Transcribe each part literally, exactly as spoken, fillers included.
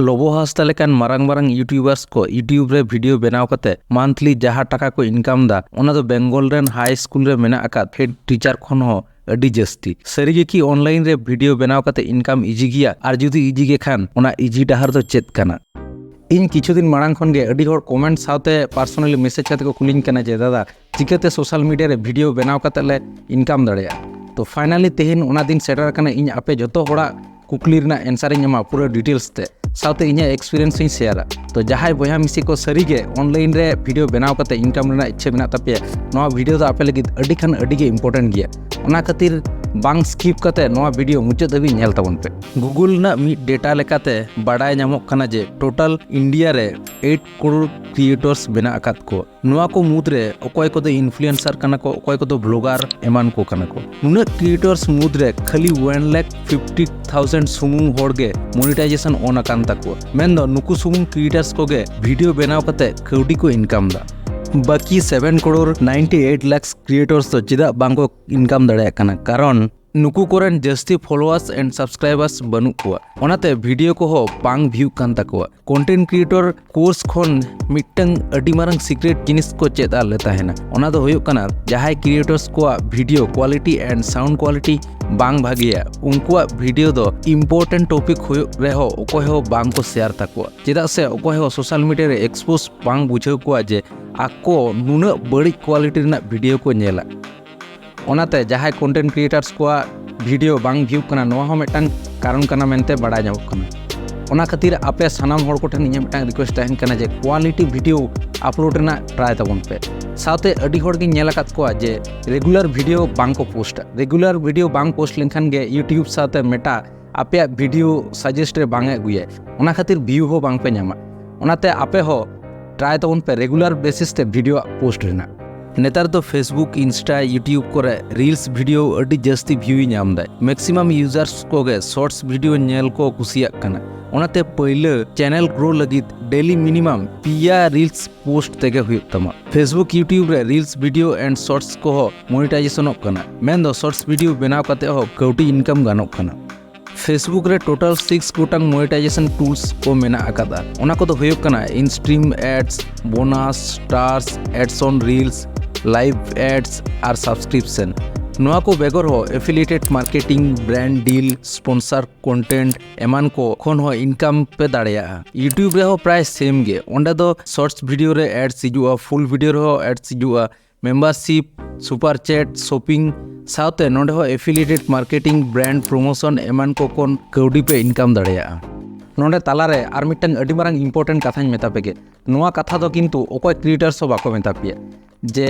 ᱞᱚᱵᱚ ᱦᱟᱸᱥᱫᱟ ᱞᱮᱠᱟᱱ ᱢᱟᱨᱟᱝ ᱢᱟᱨᱟᱝ YouTubers ᱠᱚ YouTube ᱨᱮ video ᱵᱮᱱᱟᱣ ᱠᱟᱛᱮ monthly ᱡᱟᱦᱟᱸ ᱴᱟᱠᱟ ᱠᱚ income ᱫᱟ, ᱚᱱᱟ ᱫᱚ ᱵᱮᱝᱜᱚᱞ ᱨᱮᱱ high school ᱨᱮ ᱢᱮᱱᱟᱜ ᱟᱠᱟᱫ head teacher ᱠᱷᱚᱱ ᱦᱚᱸ ᱟᱹᱰᱤ ᱡᱟᱹᱥᱛᱤ᱾ ᱥᱟᱹᱨᱤ ᱜᱮ ᱠᱤ online ᱨᱮ video ᱵᱮᱱᱟᱣ ᱠᱟᱛᱮ income easy ᱜᱮᱭᱟ? ᱟᱨ ᱡᱩᱫᱤ easy ᱜᱮ ᱠᱷᱟᱱ, ᱚᱱᱟ easy ᱰᱟᱦᱟᱨ ᱫᱚ ᱪᱮᱫ ᱠᱟᱱᱟ? ᱤᱧ ᱠᱤᱪᱷᱩ ᱫᱤᱱ ᱢᱟᱲᱟᱝ ᱠᱷᱚᱱ ᱜᱮ ᱟᱹᱰᱤ ᱦᱚᱲ comment ᱥᱟᱶᱛᱮ personally message ᱠᱟᱛᱮ ᱠᱚ ᱠᱩᱞᱤᱧ ᱠᱟᱱᱟ ᱡᱮ, "ᱫᱟᱫᱟ, ᱪᱤᱠᱟᱹᱛᱮ social media ᱨᱮ video ᱵᱮᱱᱟᱣ ᱠᱟᱛᱮ ᱞᱮ income ᱫᱟᱲᱮᱭᱟᱜᱼᱟ?" ᱛᱚ finally ᱛᱮᱦᱮᱧ ᱚᱱᱟ ᱫᱤᱱ ᱥᱮᱴᱮᱨ ᱟᱠᱟᱱᱟ, ᱤᱧ ᱟᱯᱮ ᱡᱚᱛᱚ ᱦᱚᱲᱟᱜ ᱠᱩᱠᱞᱤ ᱨᱮᱱᱟᱜ answer ᱤᱧ ᱮᱢᱟ ᱯᱩᱨᱟᱹ details ᱛᱮ᱾ ᱥᱟᱶᱛᱮ ᱤᱧᱟᱹᱜ experience ᱦᱚᱸᱧ shareᱟ᱾ ᱛᱚ ᱡᱟᱦᱟᱸᱭ ᱵᱚᱭᱦᱟ ᱢᱤᱥᱤ ᱠᱚ ᱥᱟᱹᱨᱤ ᱜᱮ online ᱨᱮ video ᱵᱮᱱᱟᱣ ᱠᱟᱛᱮ income ᱨᱮᱱᱟᱜ ᱤᱪᱪᱷᱟᱹ ᱢᱮᱱᱟᱜ ᱛᱟᱯᱮᱭᱟ, ᱱᱚᱣᱟ video ᱫᱚ ᱟᱯᱮ ᱞᱟᱹᱜᱤᱫ ᱟᱹᱰᱤ ᱠᱷᱟᱱ ᱟᱹᱰᱤ ᱜᱮ important ᱜᱮᱭᱟ᱾ ᱚᱱᱟ ᱠᱷᱟᱹᱛᱤᱨ ᱵᱟᱝ skip ᱠᱟᱛᱮ ᱱᱚᱣᱟ video ᱢᱩᱪᱟᱹᱫ ᱫᱷᱟᱹᱵᱤᱡ ᱧᱮᱞ ᱛᱟᱵᱚᱱ ᱯᱮ᱾ Google ᱨᱮᱱᱟᱜ ᱢᱤᱫ data ᱞᱮᱠᱟᱛᱮ ᱵᱟᱰᱟᱭ ᱧᱟᱢᱚᱜ ᱠᱟᱱᱟ ᱡᱮ total India ᱨᱮ eight crore creators ᱢᱮᱱᱟᱜ ᱟᱠᱟᱫ ᱠᱚ᱾ ᱱᱚᱣᱟ ᱠᱚ ᱢᱩᱫᱽᱨᱮ ᱚᱠᱚᱭ ᱠᱚᱫᱚ influencer ᱠᱟᱱᱟ ᱠᱚ, ᱚᱠᱚᱭ ᱠᱚᱫᱚ vlogger ᱮᱢᱟᱱ ᱠᱚ ᱠᱟᱱᱟ ᱠᱚ᱾ ᱱᱩᱱᱟᱹᱜ creators ᱢᱩᱫᱽᱨᱮ ᱠᱷᱟᱹᱞᱤ one lakh fifty thousand ᱥᱩᱢᱩᱝ ᱦᱚᱲ ᱜᱮ monetization on ᱟᱠᱟᱱ ᱛᱟᱠᱚᱣᱟ᱾ ᱢᱮᱱᱫᱚ ᱱᱩᱠᱩ ᱥᱩᱢᱩᱝ creators ᱠᱚᱜᱮ video ᱵᱮᱱᱟᱣ ᱠᱟᱛᱮ ᱠᱟᱹᱣᱰᱤ ᱠᱚ income ᱫᱟ᱾ ᱵᱟᱹᱠᱤ seven crore ninety eight lakhs creators ᱫᱚ ᱪᱮᱫᱟᱜ ᱵᱟᱝ ᱠᱚ income ᱫᱟᱲᱮᱭᱟᱜ ᱠᱟᱱᱟ? ᱠᱟᱨᱚᱱ ᱱᱩᱠᱩ ᱠᱚᱨᱮᱱ ᱡᱟᱹᱥᱛᱤ followers and subscribers ᱵᱟᱹᱱᱩᱜ ᱠᱚᱣᱟ, ᱚᱱᱟᱛᱮ video ᱠᱚᱦᱚᱸ ᱵᱟᱝ view ᱠᱟᱱ ᱛᱟᱠᱚᱣᱟ᱾ Content creator course ᱠᱷᱚᱱ ᱢᱤᱫᱴᱟᱝ ᱟᱹᱰᱤ ᱢᱟᱨᱟᱝ secret ᱡᱤᱱᱤᱥ ᱠᱚ ᱪᱮᱫ ᱟᱞᱮ ᱛᱟᱦᱮᱱᱟ, ᱚᱱᱟ ᱫᱚ ᱦᱩᱭᱩᱜ ᱠᱟᱱᱟ ᱡᱟᱦᱟᱸᱭ creators ᱠᱚᱣᱟᱜ video quality and sound quality ᱵᱟᱝ ᱵᱷᱟᱜᱮᱭᱟ, ᱩᱱᱠᱩᱣᱟᱜ video ᱫᱚ important topic ᱦᱩᱭᱩᱜ ᱨᱮᱦᱚᱸ ᱚᱠᱚᱭ ᱦᱚᱸ ᱵᱟᱝ ᱠᱚ share ᱛᱟᱠᱚᱣᱟ᱾ ᱪᱮᱫᱟᱜ ᱥᱮ ᱚᱠᱚᱭ ᱦᱚᱸ social media ᱨᱮ expose ᱵᱟᱝ ᱵᱩᱡᱷᱟᱹᱣ ᱠᱚᱣᱟ ᱡᱮ ᱟᱠᱚ ᱱᱩᱱᱟᱹᱜ ᱵᱟᱹᱲᱤᱡ quality ᱨᱮᱱᱟᱜ video ᱠᱚ ᱧᱮᱞᱟ᱾ ᱚᱱᱟᱛᱮ ᱡᱟᱦᱟᱸᱭ content creators ᱠᱚᱣᱟᱜ video ᱵᱟᱝ view ᱠᱟᱱᱟ, ᱱᱚᱣᱟ ᱦᱚᱸ ᱢᱤᱫᱴᱟᱝ ᱠᱟᱨᱚᱱ ᱠᱟᱱᱟ ᱢᱮᱱᱛᱮ ᱵᱟᱲᱟᱭ ᱧᱟᱢᱚᱜ ᱠᱟᱱᱟ᱾ ᱚᱱᱟ ᱠᱷᱟᱹᱛᱤᱨ ᱟᱯᱮ ᱥᱟᱱᱟᱢ ᱦᱚᱲ ᱠᱚᱴᱷᱮᱱ ᱤᱧᱟᱹᱜ ᱢᱤᱫᱴᱟᱝ request ᱛᱟᱦᱮᱱ ᱠᱟᱱᱟ ᱡᱮ quality video upload ᱨᱮᱱᱟᱜ try ᱛᱟᱵᱚᱱ ᱯᱮ᱾ ᱥᱟᱶᱛᱮ ᱟᱹᱰᱤ ᱦᱚᱲ ᱜᱤᱧ ᱧᱮᱞ ᱟᱠᱟᱫ ᱠᱚᱣᱟ ᱡᱮ regular video ᱵᱟᱝ ᱠᱚ post ᱟ᱾ Regular video ᱵᱟᱝ post ᱞᱮᱱᱠᱷᱟᱱ ᱜᱮ YouTube ᱥᱟᱶᱛᱮ Meta ᱟᱯᱮᱭᱟᱜ video suggest ᱨᱮ ᱵᱟᱝ ᱮ ᱟᱹᱜᱩᱭᱟ᱾ ᱚᱱᱟ ᱠᱷᱟᱹᱛᱤᱨ view ᱦᱚᱸ ᱵᱟᱝ ᱯᱮ ᱧᱟᱢᱟ᱾ ᱚᱱᱟᱛᱮ ᱟᱯᱮ ᱦᱚᱸ try ᱛᱟᱵᱚᱱ ᱯᱮ regular basis ᱛᱮ video post ᱨᱮᱱᱟᱜ᱾ ᱱᱮᱛᱟᱨ ᱫᱚ Facebook, Insta, YouTube ᱠᱚᱨᱮ reels video ᱟᱹᱰᱤ ᱡᱟᱹᱥᱛᱤ view ᱧᱟᱢ ᱫᱟᱭ᱾ Maximum users ᱠᱚᱜᱮ shorts video ᱧᱮᱞ ᱠᱚ ᱠᱩᱥᱤᱭᱟᱜ ᱠᱟᱱᱟ᱾ ᱚᱱᱟᱛᱮ ᱯᱟᱹᱭᱞᱟᱹ channel grow ᱞᱟᱹᱜᱤᱫ daily minimum ᱯᱮᱭᱟ reels post ᱛᱮᱜᱮ ᱦᱩᱭᱩᱜ ᱛᱟᱢᱟ᱾ Facebook, YouTube ᱨᱮ reels video and shorts ᱠᱚᱦᱚᱸ monetizationᱚᱜ ᱠᱟᱱᱟ᱾ ᱢᱮᱱᱫᱚ shorts video ᱵᱮᱱᱟᱣ ᱠᱟᱛᱮ ᱦᱚᱸ ᱠᱟᱹᱣᱰᱤ income ᱜᱟᱱᱚᱜ ᱠᱟᱱᱟ᱾ Facebook ᱨᱮ total six ᱜᱚᱴᱟᱝ monetization tools ᱠᱚ ᱢᱮᱱᱟᱜ ᱟᱠᱟᱫᱟ᱾ ᱚᱱᱟ ᱠᱚᱫᱚ ᱦᱩᱭᱩᱜ ᱠᱟᱱᱟ in-stream ads, bonus, stars, ads on reels, live ads R subscription᱾ ᱱᱚᱣᱟ ᱠᱚ ᱵᱮᱜᱚᱨ ᱦᱚᱸ affiliated marketing, brand deal, sponsor content ᱮᱢᱟᱱ ᱠᱚ ᱠᱷᱚᱱ ᱦᱚᱸ income ᱯᱮ ᱫᱟᱲᱮᱭᱟᱜᱼᱟ᱾ YouTube ᱨᱮᱦᱚᱸ ᱯᱨᱟᱭ same ᱜᱮ᱾ ᱚᱸᱰᱮ ᱫᱚ shorts video ᱨᱮ ads ᱦᱤᱡᱩᱜᱼᱟ, full video ᱨᱮᱦᱚᱸ ads ᱦᱤᱡᱩᱜᱼᱟ, membership, super chat, shopping, ᱥᱟᱶᱛᱮ ᱱᱚᱰᱮ ᱦᱚᱸ affiliated marketing, brand promotion ᱮᱢᱟᱱ ᱠᱚ ᱠᱷᱚᱱ ᱠᱟᱹᱣᱰᱤ ᱯᱮ income ᱫᱟᱲᱮᱭᱟᱜᱼᱟ᱾ ᱱᱚᱰᱮ ᱛᱟᱞᱟᱨᱮ ᱟᱨ ᱢᱤᱫᱴᱟᱝ ᱟᱹᱰᱤ ᱢᱟᱨᱟᱝ important ᱠᱟᱛᱷᱟᱧ ᱢᱮᱛᱟ ᱯᱮᱜᱮ᱾ ᱱᱚᱣᱟ ᱠᱟᱛᱷᱟ ᱫᱚ ᱠᱤᱱᱛᱩ ᱚᱠᱚᱭ creators ᱦᱚᱸ ᱵᱟᱠᱚ ᱢᱮᱛᱟ ᱯᱮᱭᱟ, ᱡᱮ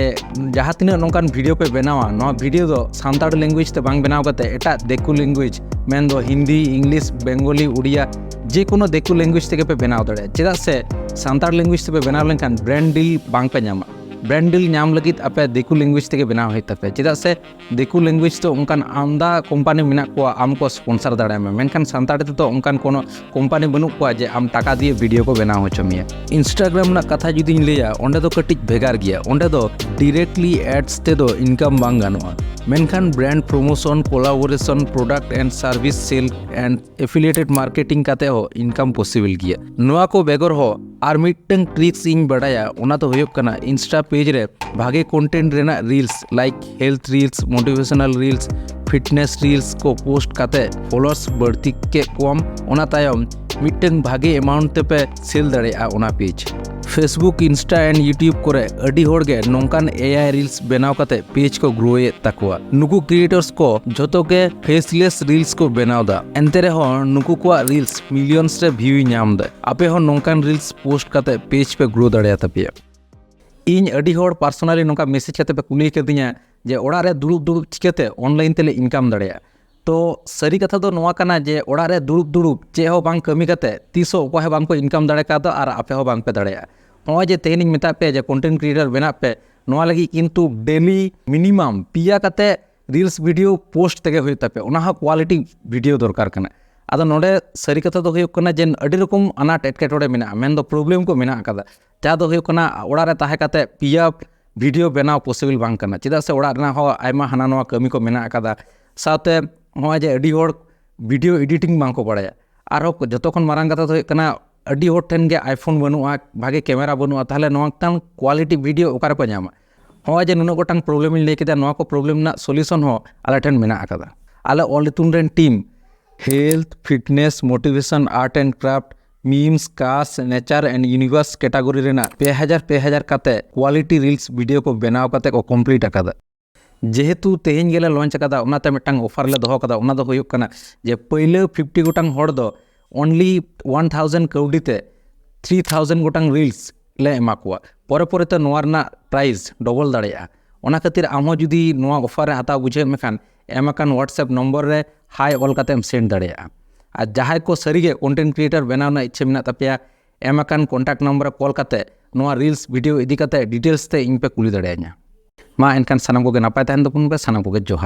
ᱡᱟᱦᱟᱸ ᱛᱤᱱᱟᱹᱜ ᱱᱚᱝᱠᱟᱱ video ᱯᱮ ᱵᱮᱱᱟᱣᱟ, ᱱᱚᱣᱟ video ᱫᱚ ᱥᱟᱱᱛᱟᱲ language ᱛᱮ ᱵᱟᱝ ᱵᱮᱱᱟᱣ ᱠᱟᱛᱮ ᱮᱴᱟᱜ ᱫᱤᱠᱩ language, ᱢᱮᱱᱫᱚ ᱦᱤᱱᱫᱤ, ᱤᱝᱞᱤᱥ, ᱵᱮᱝᱜᱚᱞᱤ, ᱩᱲᱤᱭᱟ, ᱡᱮ ᱠᱳᱱᱳ ᱫᱤᱠᱩ language ᱛᱮᱜᱮ ᱯᱮ ᱵᱮᱱᱟᱣ ᱫᱟᱲᱮᱭᱟᱜᱼᱟ᱾ ᱪᱮᱫᱟᱜ ᱥᱮ ᱥᱟᱱᱛᱟᱲ language ᱛᱮᱯᱮ ᱵᱮᱱᱟᱣ ᱞᱮᱱᱠᱷᱟᱱ brand deal ᱵᱟᱝ ᱯᱮ ᱧᱟᱢᱟ᱾ Brand deal ᱧᱟᱢ ᱞᱟᱹᱜᱤᱫ ᱟᱯᱮ ᱫᱤᱠᱩ language ᱛᱮᱜᱮ ᱵᱮᱱᱟᱣ ᱦᱩᱭᱩᱜ ᱛᱟᱯᱮᱭᱟ᱾ ᱪᱮᱫᱟᱜ ᱥᱮ ᱫᱤᱠᱩ language ᱫᱚ ᱚᱱᱠᱟᱱ ᱟᱢᱫᱟ company ᱢᱮᱱᱟᱜ ᱠᱚᱣᱟ, ᱟᱢ ᱠᱚ sponsor ᱫᱟᱲᱮᱭᱟᱢᱟ, ᱢᱮᱱᱠᱷᱟᱱ ᱥᱟᱱᱛᱟᱲᱤ ᱛᱮᱫᱚ ᱚᱱᱠᱟᱱ ᱠᱳᱱᱳ company ᱵᱟᱹᱱᱩᱜ ᱠᱚᱣᱟ ᱡᱮ ᱟᱢ ᱴᱟᱠᱟ ᱫᱤᱭᱮ video ᱠᱚ ᱵᱮᱱᱟᱣ ᱦᱚᱪᱚ ᱢᱮᱭᱟ᱾ Instagram ᱨᱮᱱᱟᱜ ᱠᱟᱛᱷᱟ ᱡᱩᱫᱤᱧ ᱞᱟᱹᱭᱟ, ᱚᱸᱰᱮ ᱫᱚ ᱠᱟᱹᱴᱤᱡ ᱵᱷᱮᱜᱟᱨ ᱜᱮᱭᱟ᱾ ᱚᱸᱰᱮ ᱫᱚ directly ads ᱛᱮᱫᱚ income ᱵᱟᱝ ᱜᱟᱱᱚᱜᱼᱟ, ᱢᱮᱱᱠᱷᱟᱱ brand promotion, collaboration, product and service sale and affiliated marketing ᱠᱟᱛᱮ ᱦᱚᱸ income possible ᱜᱮᱭᱟ᱾ ᱱᱚᱣᱟ ᱠᱚ ᱵᱮᱜᱚᱨ ᱦᱚᱸ ᱟᱨ ᱢᱤᱫᱴᱟᱝ tricks ᱤᱧ ᱵᱟᱰᱟᱭᱟ, ᱚᱱᱟ ᱫᱚ ᱦᱩᱭᱩᱜ ᱠᱟᱱᱟ Insta page ᱨᱮ ᱵᱷᱟᱜᱮ content ᱨᱮᱱᱟᱜ reels, like health reels, motivational reels, fitness reels ᱠᱚ post ᱠᱟᱛᱮ followers ᱵᱟᱹᱲᱛᱤ ᱠᱮᱫ ᱠᱚᱣᱟᱢ, ᱚᱱᱟ ᱛᱟᱭᱚᱢ ᱢᱤᱫᱴᱟᱝ ᱵᱷᱟᱜᱮ amount ᱛᱮᱯᱮ sell ᱫᱟᱲᱮᱭᱟᱜᱼᱟ ᱚᱱᱟ page᱾ Facebook, Insta and YouTube ᱠᱚᱨᱮ ᱟᱹᱰᱤ ᱦᱚᱲ ᱜᱮ ᱱᱚᱝᱠᱟᱱ A I reels ᱵᱮᱱᱟᱣ ᱠᱟᱛᱮ page ᱠᱚ grow ᱮᱫ ᱛᱟᱠᱚᱣᱟ᱾ ᱱᱩᱠᱩ creators ᱠᱚ ᱡᱷᱚᱛᱚ ᱜᱮ faceless reels ᱠᱚ ᱵᱮᱱᱟᱣ ᱫᱟ, ᱮᱱᱛᱮ ᱨᱮᱦᱚᱸ ᱱᱩᱠᱩ ᱠᱚᱣᱟᱜ reels millions ᱨᱮ view ᱧᱟᱢ ᱫᱟ᱾ ᱟᱯᱮ ᱦᱚᱸ ᱱᱚᱝᱠᱟᱱ reels post ᱠᱟᱛᱮ page ᱯᱮ grow ᱫᱟᱲᱮᱭᱟ ᱛᱟᱯᱮᱭᱟ᱾ ᱤᱧ ᱟᱹᱰᱤ ᱦᱚᱲ personally ᱱᱚᱝᱠᱟ message ᱠᱟᱛᱮ ᱯᱮ ᱠᱩᱞᱤ ᱠᱟᱫᱤᱧᱟ ᱡᱮ ᱚᱲᱟᱜ ᱨᱮ ᱫᱩᱲᱩᱵ ᱫᱩᱲᱩᱵ ᱪᱤᱠᱟᱹᱛᱮ online ᱛᱮᱞᱮ income ᱫᱟᱲᱮᱭᱟᱜᱼᱟ᱾ ᱛᱚ ᱥᱟᱹᱨᱤ ᱠᱟᱛᱷᱟ ᱫᱚ ᱱᱚᱣᱟ ᱠᱟᱱᱟ ᱡᱮ ᱚᱲᱟᱜ ᱨᱮ ᱫᱩᱲᱩᱵ ᱫᱩᱲᱩᱵ ᱪᱮᱫ ᱦᱚᱸ ᱵᱟᱝ ᱠᱟᱹᱢᱤ ᱠᱟᱛᱮ ᱛᱤᱥ ᱦᱚᱸ ᱚᱠᱚᱭ ᱦᱚᱸ ᱵᱟᱝ ᱠᱚ income ᱫᱟᱲᱮ ᱠᱟᱣᱫᱟ ᱟᱨ ᱟᱯᱮ ᱦᱚᱸ ᱵᱟᱝ ᱯᱮ ᱫᱟᱲᱮᱭᱟᱜᱼᱟ᱾ ᱱᱚᱜᱼᱚᱭ ᱡᱮ ᱛᱮᱦᱮᱧ ᱤᱧ ᱢᱮᱛᱟᱫ ᱯᱮᱭᱟ ᱡᱮ content creator ᱵᱮᱱᱟᱜ ᱯᱮ, ᱱᱚᱣᱟ ᱞᱟᱹᱜᱤᱫ ᱠᱤᱱᱛᱩ daily minimum ᱯᱮᱭᱟ ᱠᱟᱛᱮ reels video post ᱛᱮᱜᱮ ᱦᱩᱭᱩᱜ ᱛᱟᱯᱮᱭᱟ, ᱚᱱᱟ ᱦᱚᱸ quality video ᱫᱚᱨᱠᱟᱨ ᱠᱟᱱᱟ᱾ ᱟᱫᱚ ᱱᱚᱰᱮ ᱥᱟᱹᱨᱤ ᱠᱟᱛᱷᱟ ᱫᱚ ᱦᱩᱭᱩᱜ ᱠᱟᱱᱟ ᱡᱮ ᱟᱹᱰᱤ ᱨᱚᱠᱚᱢ ᱟᱱᱟᱴ ᱮᱴᱠᱮᱴᱚᱬᱮ ᱢᱮᱱᱟᱜᱼᱟ, ᱢᱮᱱᱫᱚ problem ᱠᱚ ᱢᱮᱱᱟᱜ ᱟᱠᱟᱫᱟ᱾ ᱡᱟᱦᱟᱸ ᱫᱚ ᱦᱩᱭᱩᱜ ᱠᱟᱱᱟ ᱚᱲᱟᱜ ᱨᱮ ᱛᱟᱦᱮᱸ ᱠᱟᱛᱮ ᱯᱮᱭᱟ video ᱵᱮᱱᱟᱣ possible ᱵᱟᱝ ᱠᱟᱱᱟ, ᱪᱮᱫᱟᱜ ᱥᱮ ᱚᱲᱟᱜ ᱨᱮᱱᱟᱜ ᱦᱚᱸ ᱟᱭᱢᱟ ᱦᱟᱱᱟ ᱱᱚᱣᱟ ᱠᱟᱹᱢᱤ ᱠᱚ ᱢᱮᱱᱟᱜ ᱟᱠᱟᱫᱟ᱾ ᱥᱟᱶᱛᱮ ᱱᱚᱜᱼᱚᱭ ᱡᱮ ᱟᱹᱰᱤ ᱦᱚᱲ video editing ᱵᱟᱝ ᱠᱚ ᱵᱟᱲᱟᱭᱟ᱾ ᱟᱨᱦᱚᱸ ᱡᱚᱛᱚ ᱠᱷᱚᱱ ᱢᱟᱨᱟᱝ ᱠᱟᱛᱷᱟ ᱫᱚ ᱦᱩᱭᱩᱜ ᱠᱟᱱᱟ, ᱟᱹᱰᱤ ᱦᱚᱲ ᱴᱷᱮᱱ ᱜᱮ iPhone ᱵᱟᱹᱱᱩᱜᱼᱟ, ᱵᱷᱟᱜᱮ camera ᱵᱟᱹᱱᱩᱜᱼᱟ, ᱛᱟᱦᱚᱞᱮ ᱱᱚᱝᱠᱟᱱ quality video ᱚᱠᱟ ᱨᱮᱠᱚ ᱧᱟᱢᱟ? ᱦᱚᱸᱜᱼᱚᱭ ᱡᱮ ᱱᱩᱱᱟᱹᱜ ᱜᱚᱴᱟᱝ problem ᱤᱧ ᱞᱟᱹᱭ ᱠᱮᱫᱟ, ᱱᱚᱣᱟ ᱠᱚ problem ᱨᱮᱱᱟᱜ solution ᱦᱚᱸ ᱟᱞᱮ ᱴᱷᱮᱱ ᱢᱮᱱᱟᱜ ᱟᱠᱟᱫᱟ᱾ ᱟᱞᱮ ᱚᱞ ᱤᱛᱩᱱ ᱨᱮᱱ team health, fitness, motivation, art and craft, memes, cars, nature and universe category ᱨᱮᱱᱟᱜ ᱯᱮ ᱦᱟᱡᱟᱨ ᱯᱮ ᱦᱟᱡᱟᱨ ᱠᱟᱛᱮ quality reels video ᱠᱚ ᱵᱮᱱᱟᱣ ᱠᱟᱛᱮ ᱠᱚ complete ᱟᱠᱟᱫᱟ᱾ ᱡᱮᱦᱮᱛᱩ ᱛᱮᱦᱮᱧ ᱜᱮᱞᱮ launch ᱟᱠᱟᱫᱟ, ᱚᱱᱟᱛᱮ ᱢᱤᱫᱴᱟᱝ offer ᱞᱮ ᱫᱚᱦᱚ ᱠᱟᱫᱟ᱾ ᱚᱱᱟ ᱫᱚ ᱦᱩᱭᱩᱜ ᱠᱟᱱᱟ ᱡᱮ ᱯᱟᱹᱭᱞᱟᱹ fifty ᱜᱚᱴᱟᱝ ᱦᱚᱲ ᱫᱚ only one thousand ᱠᱟᱹᱣᱰᱤ ᱛᱮ three thousand ᱜᱚᱴᱟᱝ reels ᱞᱮ ᱮᱢᱟ ᱠᱚᱣᱟ᱾ ᱯᱚᱨᱮ ᱯᱚᱨᱮᱛᱮ ᱱᱚᱣᱟ ᱨᱮᱱᱟᱜ price double ᱫᱟᱲᱮᱭᱟᱜᱼᱟ᱾ ᱚᱱᱟ ᱠᱷᱟᱹᱛᱤᱨ ᱟᱢ ᱦᱚᱸ ᱡᱩᱫᱤ ᱱᱚᱣᱟ offer ᱨᱮ ᱦᱟᱛᱟᱣ ᱵᱩᱡᱷᱟᱹᱣ ᱢᱮᱠᱷᱟᱱ, ᱮᱢ ᱟᱠᱟᱱ WhatsApp ᱱᱚᱢᱵᱚᱨ ᱨᱮ hi ᱚᱞ ᱠᱟᱛᱮᱢ send ᱫᱟᱲᱮᱭᱟᱜᱼᱟ᱾ ᱟᱨ ᱡᱟᱦᱟᱸᱭ ᱠᱚ ᱥᱟᱹᱨᱤᱜᱮ content creator ᱵᱮᱱᱟᱣ ᱨᱮᱱᱟᱜ ᱤᱪᱪᱷᱟᱹ ᱢᱮᱱᱟᱜ ᱛᱟᱯᱮᱭᱟ, ᱮᱢ ᱟᱠᱟᱱ contact ᱱᱚᱢᱵᱚᱨ ᱨᱮ call ᱠᱟᱛᱮ ᱱᱚᱣᱟ reels video ᱤᱫᱤ ᱠᱟᱛᱮ details ᱛᱮ ᱤᱧ ᱯᱮ ᱠᱩᱞᱤ ᱫᱟᱲᱮᱭᱟᱹᱧᱟ᱾ ᱢᱟ ᱮᱱᱠᱷᱟᱱ ᱥᱟᱱᱟᱢ ᱠᱚᱜᱮ ᱱᱟᱯᱟᱭ ᱛᱟᱦᱮᱱ ᱛᱟᱵᱚᱱ ᱯᱮ, ᱥᱟᱱᱟᱢ ᱠᱚᱜᱮ ᱡᱚᱦᱟᱨ᱾